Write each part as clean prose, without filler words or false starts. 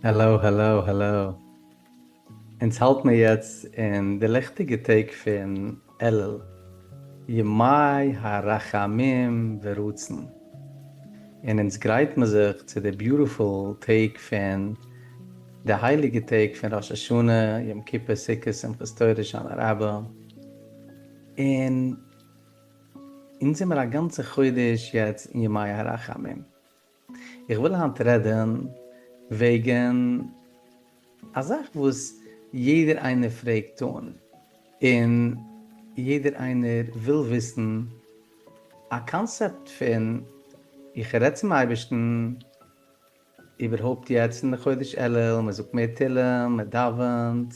Hello hello hello. אונז האלט מיר יעצט אין די ליכטיגע טעג פון אלול, ימי הרחמים ורצון, און אונז גרייט מיר זיך צו די beautiful טעג פון די הייליגע טעג פון ראש השנה, יום כיפור, סוכות, שמחת תורה, הושענא רבה, און אונז זעמיר א גאנצע חודש יעצט אין ימי הרחמים. איך וויל היינט רעדען וועגען א זאך וואס יעדער איינער פרעגט אן, און יעדער איינער וויל וויסן, א קאנסעפט פון איך רעד צום אייבערשטן, איבערהויפט יעצט אין די חודש אלול, מען זאגט מער תהלים, מען דאווענט,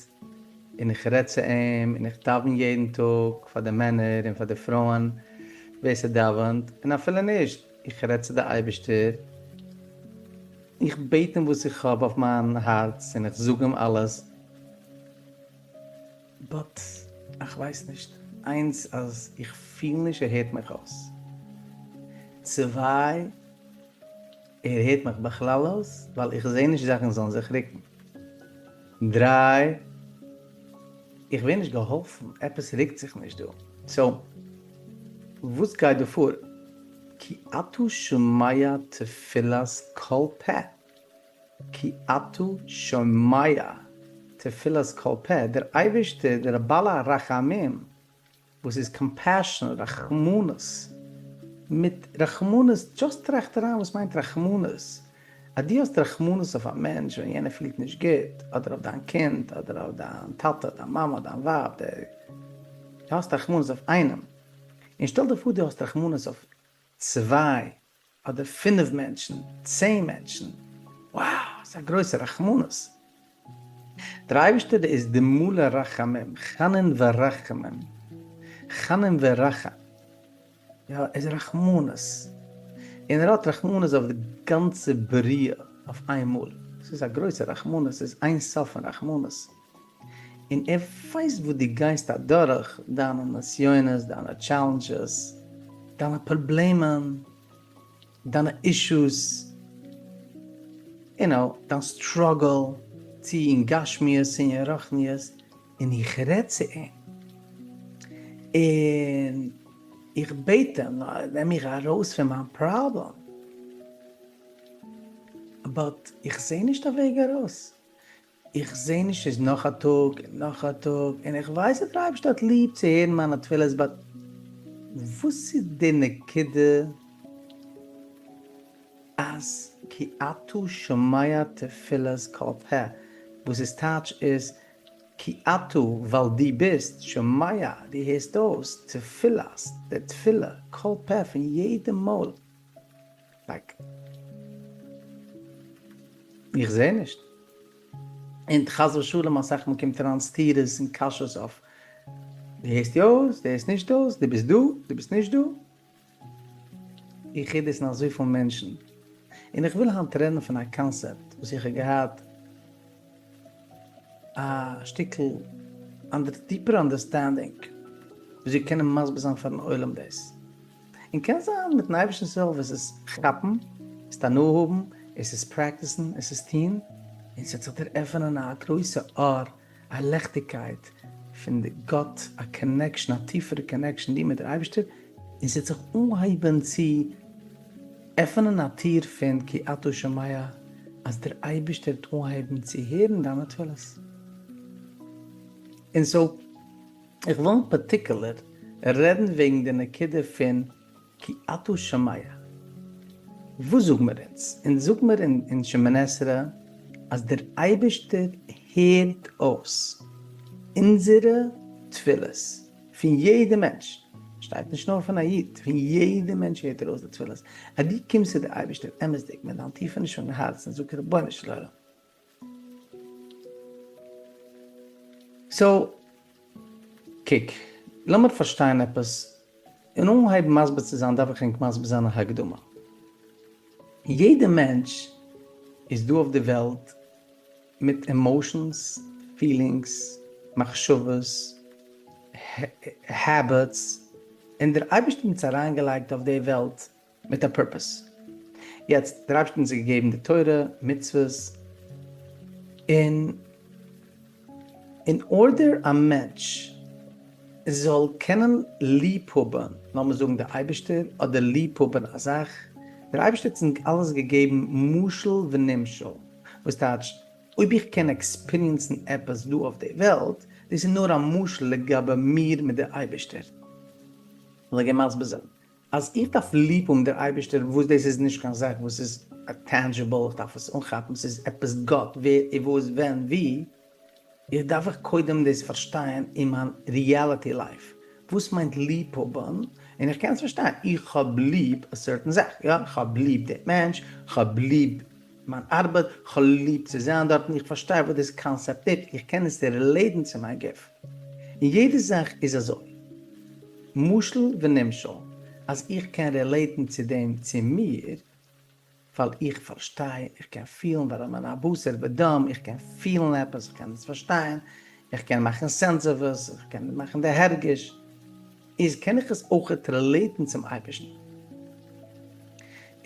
און איך רעד צו אים, און איך דאווען יעדן טאג פאר די מענער און פאר די פרויען ווער ס'דאווענט, און אפילו נישט, איך רעד צו די אייבערשטער, איך בעט אים וואס איך האב אויף מיין הארץ און איך זאג אים אלעס, but איך ווייס נישט, איינס אז איך פיל נישט ער הערט מיך אויס, צוויי ער הערט מיך בכלל אויס ווייל איך זעה נישט זאכן זאלן זיך רוקן, דריי איך ווער נישט געהאלפן, עפעס רוקט זיך נישט דא, so וואס גייט דא פאר? כי אתה שומע תפילת כל פה, כי אתה שומע תפילת כל פה, דער אייבערשטער דער בעל הרחמים וואס איז compassion, רחמנות, מיט רחמנות, just טראכט אריין וואס מיינט רחמנות, אז דו האסט רחמנות אויף א מענטש ווען יענער פילט נישט גוט, אדער אויף דיין קינד, אדער אויף דיין טאטע, דיין מאמע, דיין ווייב, דו האסט רחמנות אויף איינעם, און שטעל דיר פאר דו האסט רחמנות אויף צוויי אדער פינף מענטשן, צען מענטשן, wow, ס'איז א גרויסע רחמנות. דער אייבערשטער איז די מלא רחמים, חנון ורחמים, חנון ורחם, יא, ער איז רחמנות, און ער האט רחמנות אויף די גאנצע בריאה אויף איינמאל, ס'איז א גרויסע רחמנות, ס'איז אין סוף פון רחמנות. און ער ווייסט וואס דו גייסט אדורך, דיינע נסיונות, דיינע challenges, דיינע פראבלעמען, דיינע issues, you know, דיין struggle, צו אין גשמיות צו אין רוחניות, און איך רעד צו אים, און איך בעט אים, נעם מיך ארויס פון מיין פראבלעם, but איך זע נישט א וועג ארויס. איך זעה נישט ס'איז נאך א טאג און נאך א טאג און איך ווייס אז דער אייבערשטער האט ליב צו הערן מיינע תפילות but וואס איז די נקודה אז כי אתה שומע תפילת כל פה וואס איז טייטש איז כי אתה ווייל דו ביסט שומע דו הערסט אויס תפילת די תפילה כל פה פון יעדע מויל like איך זעה נישט. און חס ושלום אסאך מאל קומט אריין סתירות און קשיות אויף דו הערסט יא אויס, דו הערסט נישט אויס, דו ביסט דא, דו ביסט נישט דא. איך הער דאס פון אזויפיל מענטשן. און איך וויל היינט רעדן פון א קאנסעפט וואס איך האב געהאט א שטיקל אנדערע deeper understanding וויאזוי קענען מסביר זיין פארן עולם דאס. און קען זיין מיטן אייבערשטנ'ס הילף עס איז כאפן, עס הנאה האבן, עס איז practice ן, עס איז טון, און ס'וועט זיך דיר עפענען א גרויסע אור, א לעכטיגקייט פון די גאט, א connection, א טיפערע connection דו מיט דער אייבערשטער, און ס'וועט זיך אנהייבן צו עפענען א טיר פון כי אתה שומע, אז דער אייבערשטער וועט אנהייבן צו הערן דיינע תפילות. און so. איך וויל אין particular רעדן וועגן די נקודה פון כי אתה שומע. וואס זאג מיר אונז? אונז זאג מיר אין שמונה עשרה אז דער אייבערשטער הערט אויס אונזערע תפילות פון יעדע מענטש, שטייט נישט נאר פון א איד, פון יעדע מענטש הערט ער אויס די תפילות. אז דו קומסט צו די אייבערשטער אמת'דיג מיט דיין טיפעניש פון הארץ און זאגסט רבונו של עולם, so, קוק, לאמיר פארשטיין עפעס, און אנהייבן מסביר צו זיין דארף איך ענק מסביר זיין א הקדמה. יעדע מענטש איז דא אויף די וועלט מיט emotions, feelings, מחשבות, habits, און דער אייבערשטער האט אונז אריינגעלייגט אויף די וועלט מיט א purpose. יעצט, דער אייבערשטער האט אונז געגעבן די תורה, מצוות. און in order א מענטש זאל קענען ליב האבן, לאמיר זאגן די אייבערשטער, אדער ליב האבן א זאך, דער אייבערשטער האט אונז אלעס געגעבן משל ונמשל, וואס טייטש, אויב איך קען experience ן עפעס דא אויף די וועלט, דאס איז נאר א משל לגבי מיר מיט די אייבערשטער. זאל איך גיין מסביר זיין אז איך דארף ליב האבן דער אייבערשטער וואס דאס איז נישט קיין זאך וואס איז tangible, איך דארף עס אנכאפן, ס'איז עפעס גאט, ווער און וואס ווען ווי, איך דארף איך קודם דאס פארשטיין אין מיין reality life, וואס מיינט ליב האבן, און איך קען עס פארשטיין, איך האב ליב א certain זאך, יא, איך האב ליב דעם מענטש, איך האב ליב מיין ארבעט, איך האב ליב צו זיין דארטן, איך פארשטיי וואס דאס קאנסעפט איז, איך קען עס relate ן צו מיין גוף. און יעדע זאך איז אזוי, משל ונמשל, אז איך קען relate ן צו דעם צו מיר, ווייל איך פארשטיי, איך קען פילן ווייל איך בין א בשר ודם, איך קען פילן עפעס, איך קען עס פארשטיין, איך קען מאכן sense אויף עס, איך קען מאכן די הרגש, איז קען איך עס אויכעט relate ן צום אייבערשטן.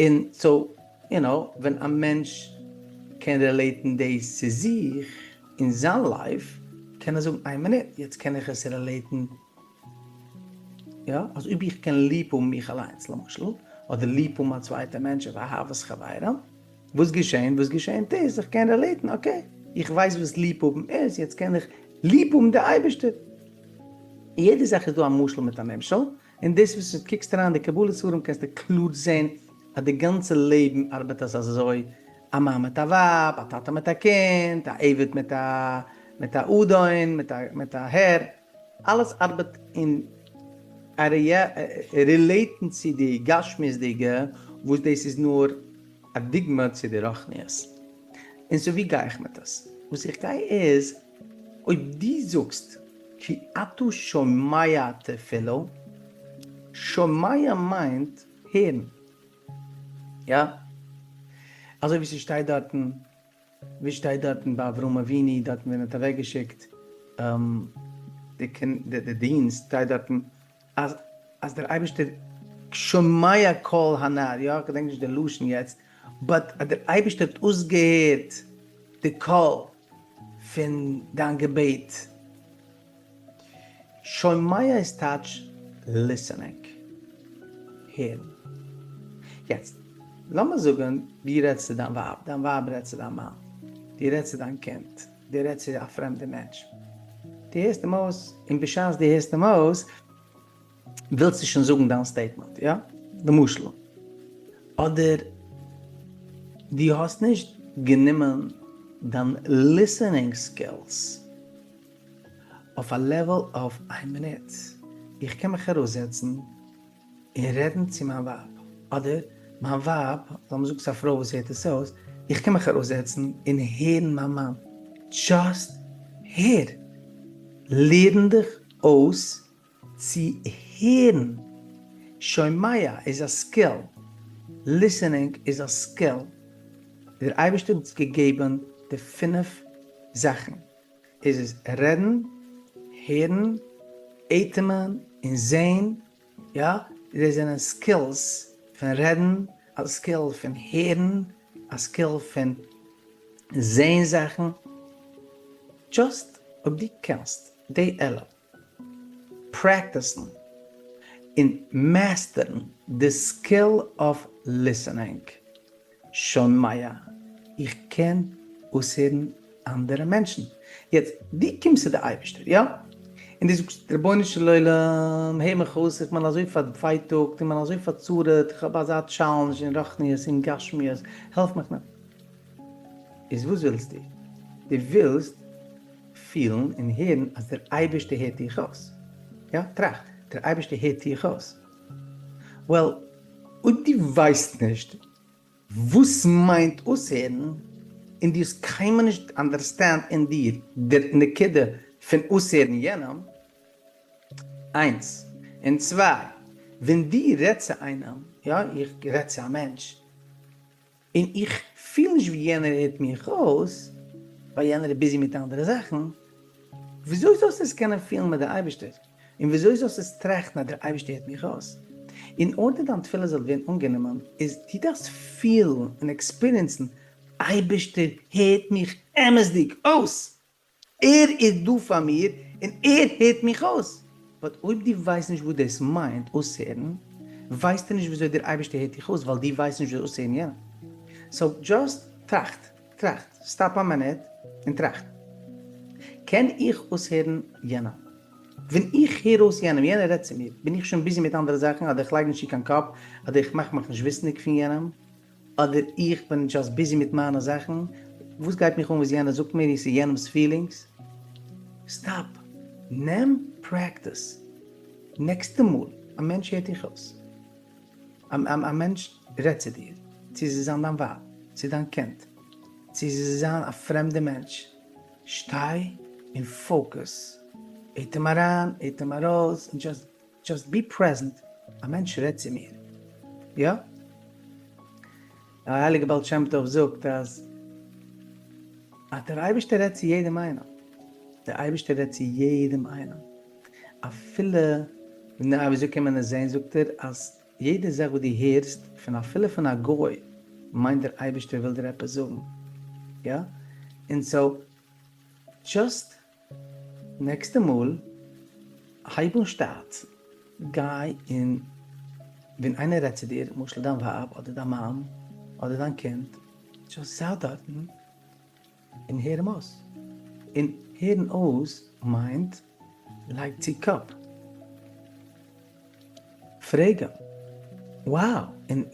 און so, you know, ווען א מענטש קען relate ן דאס צו זיך אין זיין life, קען ער זאגן, איין מינוט, יעצט קען איך עס relate ן, יא, אז אויב איך קען ליב האבן מיך אליינס למשל, אדער ליב האבן א צווייטע מענטש אויף אהבת חברים, וואס געשענט? וואס געשענט איז, איך קען relate ן, okay, איך ווייס וואס ליב האבן איז, יעצט קען איך ליב האבן די אייבערשטער. אין יעדע זאך איז דא א משל מיט א נמשל, און דאס וואס דו קוקסט אריין אין די קבלה ספרים קענסטו קלאר זען אז די גאנצע לעבן ארבעט עס אזוי, א מאן מיט א ווייב, א טאטע מיט א קינד, א עבד מיט א מיט א אדון, מיט א מיט א הער, אלעס ארבעט אין relate ן צו די גשמיות'דיגע וואס דאס איז נאר א דוגמא צו די רוחניות. און so ווי גיי איך מיט עס? וואס איך גיי איז, אויב דו זאגסט כי אתה שומע תפלה, שומע מיינט הערן, יא? אזוי ווי ס'שטייט דארטן, ווי שטייט דארטן ביי אברהם אבינו דארטן ווען ער האט אוועק געשיקט די דינסט, שטייט דארטן אז אז דער אייבערשטער שומע קול הנער, יא? כ'געדענק נישט די לשון יעצט, but אז דער אייבערשטער האט אויסגעהערט די קול פון דיין געבעט. שומע איז טייטש listening, הערן. יעצט לאמיר זאגן דו רעדסט צו דיין ווייב, דיין ווייב רעדט צו דיין מאן, דו רעדסט צו דיין קינד, דו רעדסט צו א פרעמדע מענטש, דו הערסט אים אויס, און בשעת דו הערסט אים אויס ווילסטו שוין זאגן דיין statement, יא? למשל, אדער דו האסט נישט גענומען דיין listening skills אויף א level אויף איין מינוט, איך קען מיך אראפזעצן און רעדן צו מיין ווייב, אדער מיין ווייב, לאמיר זאגן ס'איז א פרוי וואס הערט עס אויס, איך קען מיך אראפזעצן און הערן מיין מאן, just הער, לערן דיך אויס צו הערן, שומע איז א skill, listening איז א skill, דער אייבערשטער האט אונז געגעבן די פינף זאכן, איז עס רעדן, הערן, אטעמען, און זען, יא, דאס זענען skills פון רעדן, א skill פון הערן, א skill פון זען זאכן, just אויב דו קענסט די אלע practice ן און master ן די skill of listening, שומע, איך קען אויסהערן אנדערע מענטשן. יעצט, דו קומסט צו די אייבערשטער, יא? און דו זאגסט, רבונו של עולם, הער מיך אויס, איך בין אזוי פארווייטאגט, איך בין אזוי פארצרה'ט, איך האב אזא challenge אין רוחניות, אין גשמיות, העלף מיך נאר. איז וואס ווילסטו? דו ווילסט פילן און הערן אז דער אייבערשטער הערט דיך אויס. יא? טראכט, דער אייבערשטער הערט דיך אויס. well, אויב דו ווייסט נישט וואס מיינט אויסהערן, און דו האסט קיינמאל נישט understand אין דיר דער נקודה פון אויסהערן יענעם, איינס, און צוויי, ווען דו רעדסט צו איינעם, יא, איך רעד צו א מענטש, און איך פיל נישט ווי יענער הערט מיך אויס, ווייל יענער איז busy מיט אנדערע זאכן, וויאזוי זאלסטו עס קענען פילן מיט די אייבערשטער? און וויאזוי זאלסטו עס טראכטן אז דער אייבערשטער הערט מיך אויס? in order דיין תפילה זאל ווערן אנגענומען, איז דו דארפסט פילן און experience ן. אייבערשטער הערט מיך אמת'דיג אויס! ער איז דא פאר מיר און ער הערט מיך אויס! But אויב דו ווייסט נישט וואס דאס מיינט אויסהערן, ווייסטו נישט וויאזוי דער אייבערשטער הערט דיך אויס ווייל דו ווייסט נישט וויאזוי אויסצוהערן יענעם. So just טראכט, טראכט, stop א מינוט און טראכט. קען איך אויסהערן יענעם? ווען איך הער אויס יענעם, יענער רעדט צו מיר, בין איך שוין busy מיט אנדערע זאכן, אדער איך לייג נישט צו קיין קאפ, אדער איך מאך מיך נישט וויסנדיג פון יענעם, אדער איך בין just busy מיט מיינע זאכן, וואס גייט מיך אן וואס יענער זאגט מיר, ס'איז יענעמ'ס feelings. Stop! נעם practice. נעקסטע מאל א מענטש הערט דיך אויס, א מענטש רעדט צו דיר, צו ס'זאל זיין דיין ווייב, צו דיין קינד, צו ס'זאל זיין א פרעמדע מענטש, שטיי און focus, אטעם אריין, אטעם ארויס, און just just be present, א מענטש רעדט צו מיר, יא? דער הייליגער בעל שם טוב זאגט אז אז דער אייבערשטער רעדט צו יעדעם איינעם, דער אייבערשטער רעדט צו יעדעם איינעם, אפילו, נו וויאזוי קען מען עס זען, זאגט ער אז יעדע זאך וואס דו הערסט פון אפילו פון א גוי מיינט דער אייבערשטער וויל דיר עפעס זאגן, יא? און so just נעקסטע מאל הייב אן שטאט, גיי און ווען איינער רעדט צו דיר, למשל דיין ווייב אדער דיין מאן אדער דיין קינד, just זיי דארטן און הער אים אויס. און הערן אויס מיינט לייג צו קאפ. פרעג אים, wow! און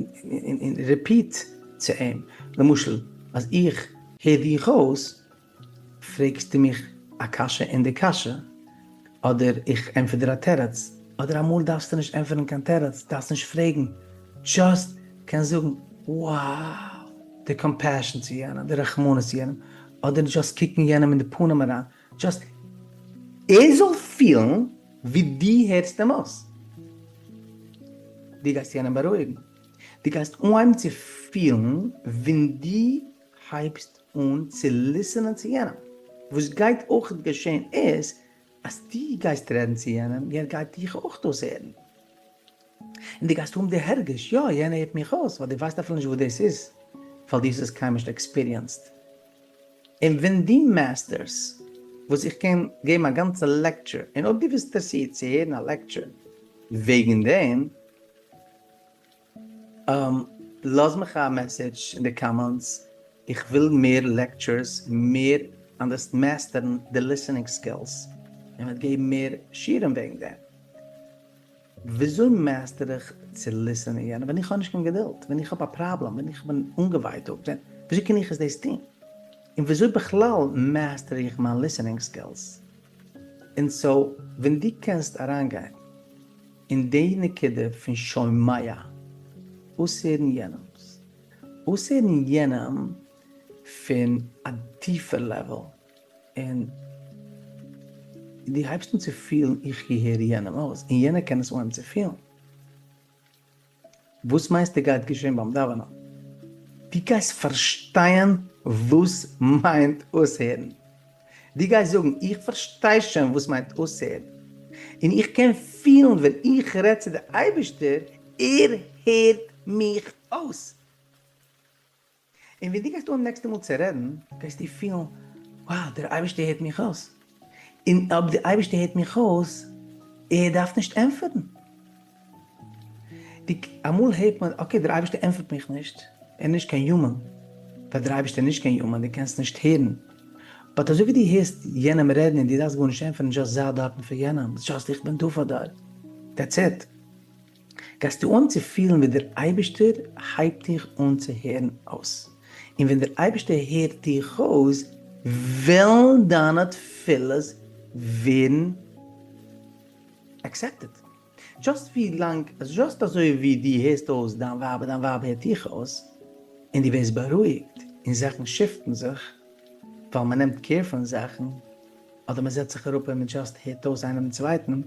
repeat צו אים, למשל אז איך הער דיך אויס, פרעגסטו מיך א קשיא אין די קשיא, אדער איך ענטפער דיר א תירוץ, אדער אמאל דארפסטו נישט ענטפערן קיין תירוץ, דארפסט נישט פרעגן, just קענסט זאגן wow! די compassion צו יענעם, די רחמנות צו יענעם, אדער just קוקן יענעם אין די פנים אריין, just ער זאל פילן ווי דו הערסט אים אויס. דו גייסט יענעם בארואיגן, דו גייסט אנהייבן צו פילן ווען דו הייבסט אן צו ליסענען צו יענעם. וואס גייט אויך געשען איז אז דו גייסט רעדן צו יענעם, יענער גייט דיך אויך אויסהערן. און דו גייסט האבן די הרגש, יא, יענער הערט מיך אויס, ווייל דו ווייסט אפילו נישט וואס דאס איז, ווייל דו האסט עס קיינמאל נישט experienced. און ווען דו master סט, וואס איך קען געבן א גאנצע לעקטשור, און אויב דו ביסט אינטערעסירט צו הערן א לעקטשור וועגן דעם, לאז מיך א message אין די comments, איך וויל מער lectures, מער אנדערש master ן די listening skills, און מ'וועט געבן מער שיעורים וועגן דעם. וויאזוי master איך צו listen ען יענעם ווען איך האב נישט קיין געדולד, ווען איך האב א פראבלעם, ווען איך בין אנגעווייטאגט, ווען, וויאזוי קען איך עס דאס טון? און וויאזוי בכלל master איך מיין listening skills? און so ווען דו קענסט אריינגיין אין די נקודה פון שומע, אויסהערן יענעמס, אויסהערן יענעם פון א טיפער level, און דו הייבסט אן צו פילן איך הער יענעם אויס, און יענער קען עס אנהייבן צו פילן. וואס מיינסטו גייט געשען ביים דאווענען? דו גייסט פארשטיין וואס מיינט אויסהערן. דו גייסט זאגן איך פארשטיי שוין וואס מיינט אויסהערן, און איך קען פילן ווען איך רעד צו די אייבערשטער, ער הערט מיך אויס. און ווען דו גייסט אן נעקסטע מאל צו רעדן, גייסטו פילן, wow, דער אייבערשטער הערט מיך אויס. און אויב דער אייבערשטער הערט מיך אויס, ער דארף נישט ענטפערן. די, אמאל הערט מען, okay, דער אייבערשטער ענטפערט מיך נישט, ער איז נישט קיין human. ווייל דער אייבערשטער איז נישט קיין human, דו קענסט נישט הערן. But אזוי ווי דו הערסט יענעם רעדן און דו דארפסט גארנישט ענטפערן, just זיי דארטן פאר יענעם, just איך בין דא פאר דיר. That's it. גייסטו אן צו פילן ווי דער אייבערשטער הייבט דיך אן צו הערן אויס, און ווען דער אייבערשטער הערט דיך אויס וועלן דיינע תפילות ווערן accepted. Just ווי לאנג, just אזוי ווי דו הערסט אויס דיין ווייב און דיין ווייב הערט דיך אויס, און דו ווערסט בארואיגט און זאכן shift ן זיך, ווייל מען נעמט care פון זאכן, אדער מען זעצט זיך אראפ און מען just הערט אויס איינעם דעם צווייטן, און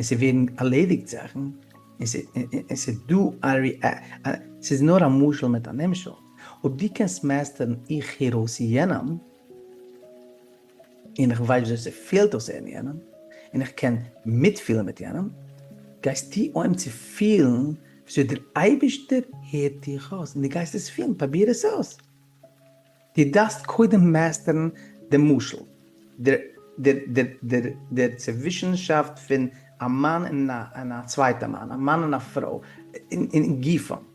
ס'ווערן ערלעדיגט זאכן, און ס'איז דא א, ס'איז נאר א משל מיט א נמשל, אויב דו קענסט master ן איך הער אויס יענעם, און איך ווייס וויאזוי ס'פילט אויסהערן יענעם, און איך קען מיטפילן מיט יענעם, גייסטו אנהייבן צו פילן וויאזוי דער אייבערשטער הערט דיך אויס, און דו גייסט עס פילן, פראביר עס אויס. דו דארפסט קודם master ן דעם משל, דער דער דער דער דער צווישנשאפט פון א מאן און א און א צווייטע מאן, א מאן און א פרוי, אין אין גופים.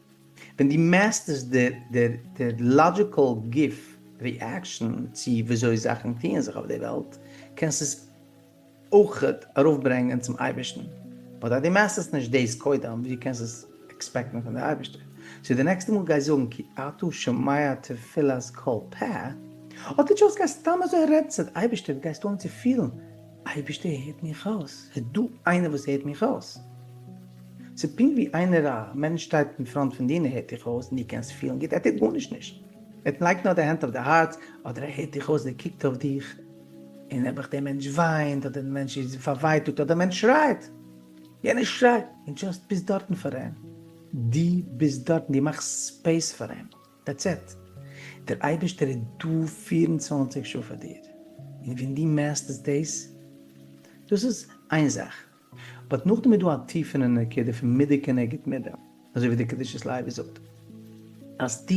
ווען דו master סט דער דער דער logical גוף reaction צו וויאזוי זאכן טוען זיך אויף די וועלט, קענסטו עס אויכעט ארויפברענגען צום אייבערשטן, but אז דו master סט נישט דאס קודם, ווי קענסטו עס expect ן פון די אייבערשטער? so די נעקסטע מאל גיי זאגן כי אתה שומע תפילת כל פה, אדער just גיי סתם אזוי רעדן צו די אייבערשטער, דו גייסט אן צו פילן, אייבערשטער הערט מיך אויס, ס'איז דא איינער וואס הערט מיך אויס. ס'איז פונקט ווי איינער א מענטש שטייט אין front פון דיר און ער הערט דיך אויס און דו קענסט פילן גוט, ער טוט גארנישט נישט, ער לייגט נאר די הענט אויף די הארץ, אדער ער הערט דיך אויס און ער קוקט אויף דיך, און נעבעך דער מענטש וויינט, אדער דער מענטש איז פארווייטאגט, אדער דער מענטש שרייט, יענער שרייט, און just ביסט דארטן פאר אים, דו ביסט דארטן, דו מאכסט space פאר אים, that's it, דער אייבערשטער איז דא 24 שעה פאר דיר, און ווען דו master סט דאס, דאס איז איין זאך, but נאכדעם איז דא א טיפענע נקודה פון מידה כנגד מידה, אזוי ווי דער קדושת לוי זאגט, אז דו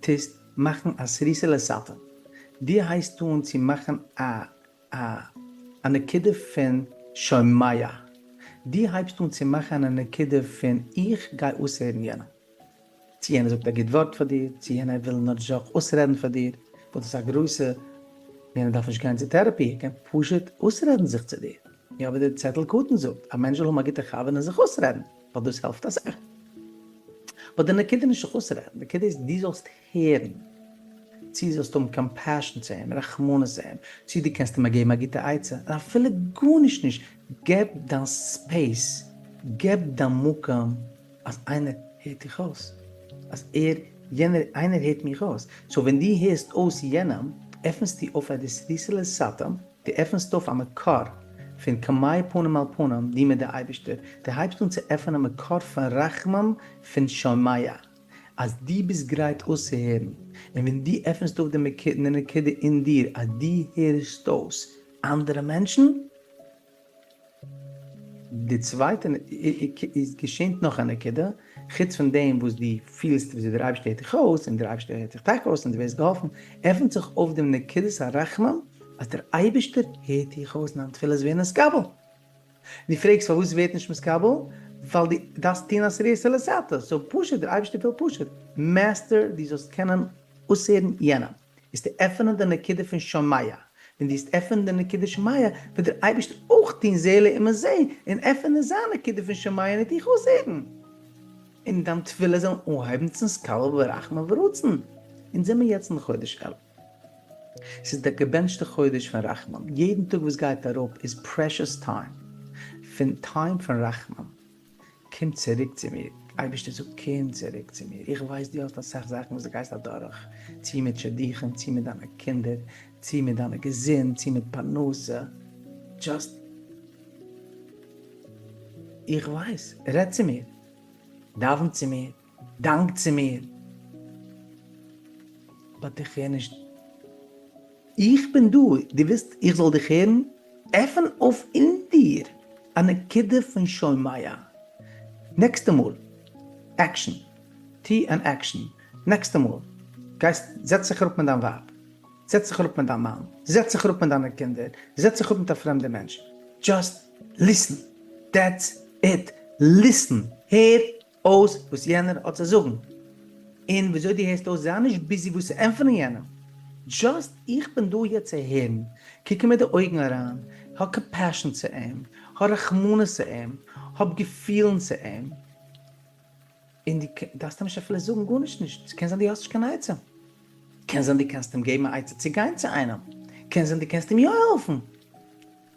טוסט מאכן אתערותא דלתתא, דו הייסט אן צו מאכן א א א נקודה פון שומע, דו הייבסט אן צו מאכן א נקודה פון איך גיי אויסהערן יענעם, צו יענער זאגט א גוט ווארט פאר דיר, צו יענער וויל נאר זיך אויסרעדן פאר דיר, וואס דאס איז א גרויסע, יענער דארף נישט גיין צו therapy, ער קען פשוט אויסרעדן זיך צו דיר. יא אבער דער צעטל קטן זאגט, א מענטש זאל האבן א גוטע חבר און זיך אויסרעדן, ווייל דאס העלפט אסאך. but די נקודה איז נישט זיך אויסרעדן, די נקודה איז דו זאלסט הערן, צו זאלסט האבן compassion צו אים, רחמנות צו אים, צו דו קענסט אים געבן א גוטע עצה, און אפילו גארנישט נישט, געב דיין space, געב דיין מקום אז איינער הערט דיך אויס, אז ער, יענער, איינער הערט מיך אויס, so ווען דו הערסט אויס יענעם, עפנסטו אויף אתערותא דלתתא, דו עפנסט אויף א מקור פון כמאי פנים אל פנים, דו מיט די אייבערשטער, דו הייבסט אן צו עפענען א מקור פון רחמים פון שומע, אז דו ביסט גרייט אויסצוהערן, און ווען דו עפנסט אויף די נקודה אין דיר אז דו הערסט אויס אנדערע מענטשן, די צווייטע איז געשענט נאך א נקודה, חוץ פון דעם וואס דו פילסט וויאזוי דער אייבערשטער הערט דיך אויס, און דער אייבערשטער הערט דיך טאקע אויס און דו ווערסט געהאלפן, עפנט זיך אויף דעם נקודת הרחמים אז דער אייבערשטער הערט דיך אויס און דיין תפילות ווערן נתקבל. דו פרעגסט פארוואס עס ווערט נישט מתקבל? ווייל דו דארפסט טון אתערותא דלתתא, so פשוט, דער אייבערשטער וויל פשוט, master, דו זאלסט קענען אויסהערן יענעם. איז צו עפענען די נקודה פון שומע, ווען דו וועסט עפענען די נקודה שומע, וועט דער אייבערשטער אויך טון זה לעומת זה, און עפענען זיין נקודה פון שומע און דיך אויסהערן, און דיין תפילה זאל אנהייבן צו נתקבל ברחמים ורצון. אונז זעמיר יעצט אין חודש אלול, ס'איז דער געבענטשטע חודש פון רחמים, יעדן טאג וואס גייט אראפ איז precious time, פון time פון רחמים, קום צוריק צו מיר, אייבערשטער זאגט קום צוריק צו מיר, איך ווייס דו האסט אסאך זאכן וואס דו גייסט אדורך, צו מיט שידוכים, צו מיט דיינע קינדער, צו מיט דיינע געזונט, צו מיט פרנסה, just איך ווייס, רעד צו מיר, דאווען צו מיר, דאנק צו מיר, but איך הער נישט. איך בין דא, דו ווילסט איך זאל דיך הערן? עפן אויף אין דיר א נקודה פון שומע. נעקסטע מאל, action, טו אן action, נעקסטע מאל גייסט, זעץ זיך אראפ מיט דיין ווייב, זעץ זיך אראפ מיט דיין מאן, זעץ זיך אראפ מיט דיינע קינדער, זעץ זיך אראפ מיט א פרעמדע מענטש, just listen, that's it, listen, הער אויס וואס יענער האט צו זאגן, און וויאזוי דו הערסט אויס, זיי נישט busy וואס צו ענטפערן יענעם, just איך בין דא יעצט צו הערן, קוק אים אין די אויגן אריין, האב compassion צו אים, האב רחמנות צו אים, האב געפילן צו אים, און דו דארפסט אים נישט אפילו זאגן גארנישט נישט, ס'קען זיין דו האסט נישט קיין עצה, קען זיין דו קענסט אים געבן א עצה צו גיין צו איינעם, קען זיין דו קענסט אים יא העלפן.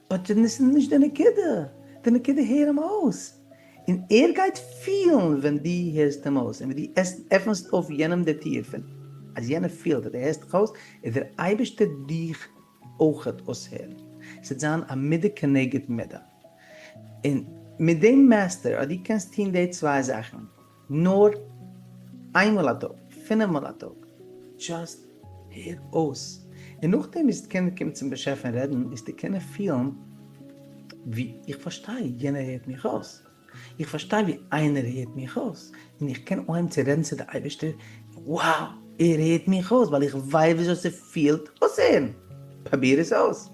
but דאס איז נישט די נקודה, די נקודה הער אים אויס, און ער גייט פילן ווען דו הערסט אים אויס, און ווען דו עפנסט אויף יענעם די טיר פון אז יענער פילט אז דו הערסט דיך אויס, איז דער אייבערשטער דיך אויכעט אויסהערן, עס וועט זיין א מידה כנגד מידה, און מיט דעם master אז דו קענסט טון די צוויי זאכן, נאר איינמאל א טאג, פינף מאל א טאג, just הער אויס, און נאכדעם וועסטו קענען קומען צום באשעפער און רעדן, וועסטו קענען פילן ווי איך פארשטיי יענער הערט מיך אויס, איך פארשטיי ווי איינער הערט מיך אויס, און איך קען אנהייבן צו רעדן צו די אייבערשטער, wow! ער הערט מיך אויס ווייל איך ווייס וויאזוי ס'פילט אויסהערן. פראביר עס אויס.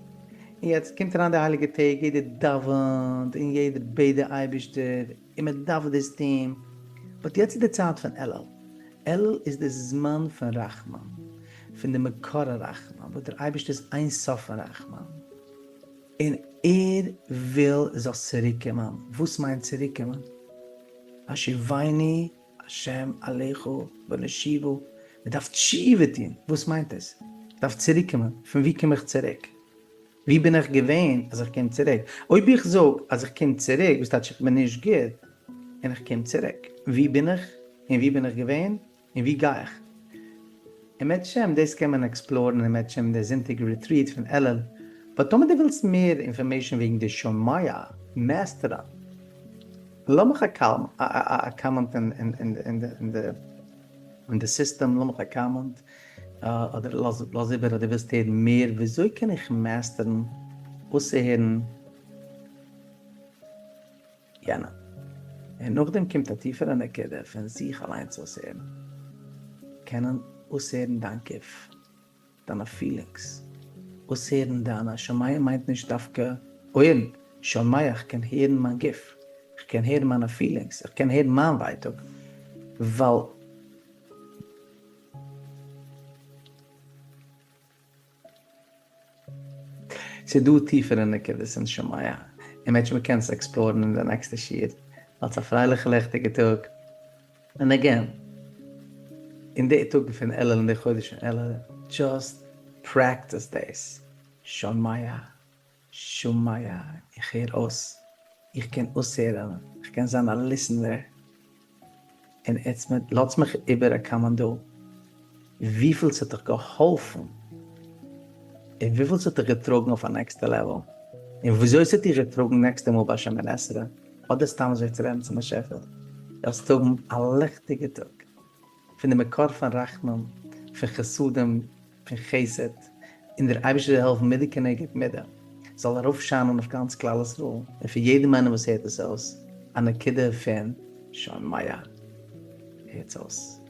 און יעצט קומט אריין די הייליגע טעג, יעדער דאווענט און יעדער בעט די אייבערשטער און מען דארף דאס טון, but יעצט איז די צייט פון אלול, אלול איז די זמן פון רחמים, פון די מקור הרחמים, וואס דער אייבערשטער איז אין סוף פון רחמים, און ער וויל זאלסט צוריק קומען, וואס מיינט צוריק קומען? השיבנו השם אליך ונשובה, מען דארף תשובה טון, וואס מיינט עס? איך דארף צוריק קומען, פון וואו קום איך צוריק? וואו בין איך געווען אז איך קום צוריק? אויב איך זאג אז איך קום צוריק, וואס טייטש איך בין נישט גוט און איך קום צוריק? וואו בין איך און וואו בין איך געווען און וואו גיי איך? אם ירצה השם דאס קען מען explore ן אם ירצה השם די זונטאג retreat פון אלול, but טאמער דו ווילסט מער information וועגן די שומע master ן, לאמיך א comment אין די סיסטעם, לאמיך א comment, אדער לאז איבער אז דו ווילסט הערן מער וויאזוי קען איך master ן אויסצוהערן יענעם, און נאכדעם קומט א טיפערע נקודה פון זיך אליינס אויסהערן, קענען אויסהערן דיין גוף. דיינע feelings, אויסהערן דיינע שומע מיינט נישט דווקא אויערן, שומע איך קען הערן מיין גוף, איך קען הערן מיינע feelings, איך קען הערן מיין ווייטאג, ווייל. ס'איז דא טיפערע נקודות אין שומע, און מענטשן מ'קען עס explore ן אין די נעקסטע שיעור. האטס א פרייליכע לעכטיגע טאג. און again, אין די טאג פון אלול אין די חודש פון אלול, just practice דאס, שומע, שומע, איך הער אויס, איך קען אויסהערן, איך קען זיין א listener, און עטס מיט, לאזטס מיך איבער א comment דא, וויפיל ס'האט דיך געהאלפן, און וויפיל ס'האט דיך געטראגן אויף א נעקסטע level, און וויאזוי ס'האט דיך געטראגן נעקסטע מאל ביי שמונה עשרה. אדער סתם אזוי צו רעדן צום באשעפער, זאלסט האבן א ליכטיגע טאג, פון די מקור פון רחמים, פון חסדים, פון חסד, און דער אייבערשטער זאל העלפן מידה כנגד מידה, זאל ארויפשיינען אויף גאנץ כלל ישראל, און פון יעדעם איינעם וואס הערט עס אויס, א נקודה פון שומע, הערטס אויס.